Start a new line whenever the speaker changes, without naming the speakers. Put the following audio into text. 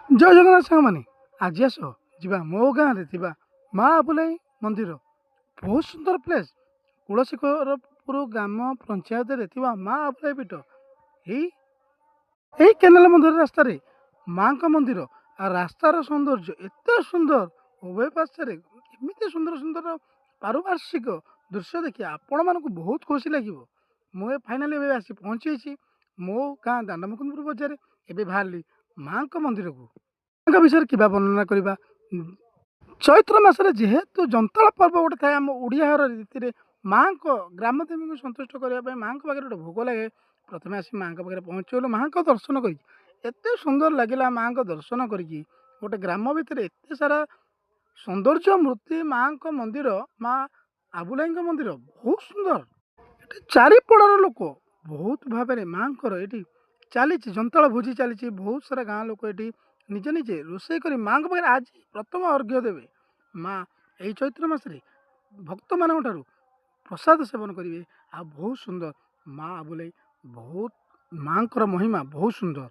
ଜୟ ଜଗନ୍ନାଥ ସାଙ୍ଗମାନେ, ଆଜି ଆସ ଯିବା ମୋ ଗାଁରେ ଥିବା ମା ଆବୁଲାଇ ମନ୍ଦିର। ବହୁତ ସୁନ୍ଦର ପ୍ଲେସ୍। କୁଳଶେଖରପୁର ଗ୍ରାମ ପଞ୍ଚାୟତରେ ଥିବା ମା ଆବୁଲାଇ ପୀଠ। ଏଇ ଏଇ କେନାଲ ମନ୍ଦିର ରାସ୍ତାରେ ମାଙ୍କ ମନ୍ଦିର ଆଉ ରାସ୍ତାର ସୌନ୍ଦର୍ଯ୍ୟ ଏତେ ସୁନ୍ଦର। ଉଭୟ ପାର୍ଶ୍ୱରେ ଏମିତି ସୁନ୍ଦର ସୁନ୍ଦର ପାରିପାର୍ଶ୍ୱିକ ଦୃଶ୍ୟ ଦେଖି ଆପଣମାନଙ୍କୁ ବହୁତ ଖୁସି ଲାଗିବ। ମୁଁ ଏ ଫାଇନାଲି ଏବେ ଆସି ପହଞ୍ଚିଯାଇଛି ମୋ ଗାଁ ଦାଣ୍ଡମୁକୁନ୍ଦପୁର ବଜାରରେ। ଏବେ ବାହାରିଲି ମାଙ୍କ ମନ୍ଦିରକୁ। ମାଙ୍କ ବିଷୟରେ କିବା ବର୍ଣ୍ଣନା କରିବା? ଚୈତ୍ର ମାସରେ ଯେହେତୁ ଜନ୍ତାଳ ପର୍ବ ଗୋଟେ ଥାଏ, ଆମ ଓଡ଼ିଆ ଘର ରୀତିରେ ମାଙ୍କ ଗ୍ରାମଦେବୀଙ୍କୁ ସନ୍ତୁଷ୍ଟ କରିବା ପାଇଁ ମାଙ୍କ ପାଖରେ ଗୋଟେ ଭୋଗ ଲାଗେ। ପ୍ରଥମେ ଆସି ମାଙ୍କ ପାଖରେ ପହଞ୍ଚିଗଲୁ। ମାଙ୍କ ଦର୍ଶନ କରିକି ଏତେ ସୁନ୍ଦର ଲାଗିଲା। ମାଙ୍କ ଦର୍ଶନ କରିକି ଗୋଟେ ଗ୍ରାମ ଭିତରେ ଏତେ ସାରା ସୌନ୍ଦର୍ଯ୍ୟ ମୂର୍ତ୍ତି, ମାଙ୍କ ମନ୍ଦିର, ମା ଆବୁଲାଇଙ୍କ ମନ୍ଦିର ବହୁତ ସୁନ୍ଦର। ଏଠି ଚାରିପଡ଼ର ଲୋକ ବହୁତ ଭାବରେ ମାଙ୍କର ଏଠି ଚାଲିଛି, ଜନ୍ତାଳ ଭୋଜି ଚାଲିଛି। ବହୁତ ସାରା ଗାଁ ଲୋକ ଏଠି ନିଜେ ନିଜେ ରୋଷେଇ କରି ମାଙ୍କ ପାଖରେ ଆଜି ପ୍ରଥମ ଅର୍ଘ୍ୟ ଦେବେ। ମା ଏଇ ଚୈତ୍ର ମାସରେ ଭକ୍ତମାନଙ୍କ ଠାରୁ ପ୍ରସାଦ ସେବନ କରିବେ। ଆଉ ବହୁତ ସୁନ୍ଦର ମା ଆବୁଲାଇ, ବହୁତ ମାଙ୍କର ମହିମା ବହୁତ ସୁନ୍ଦର।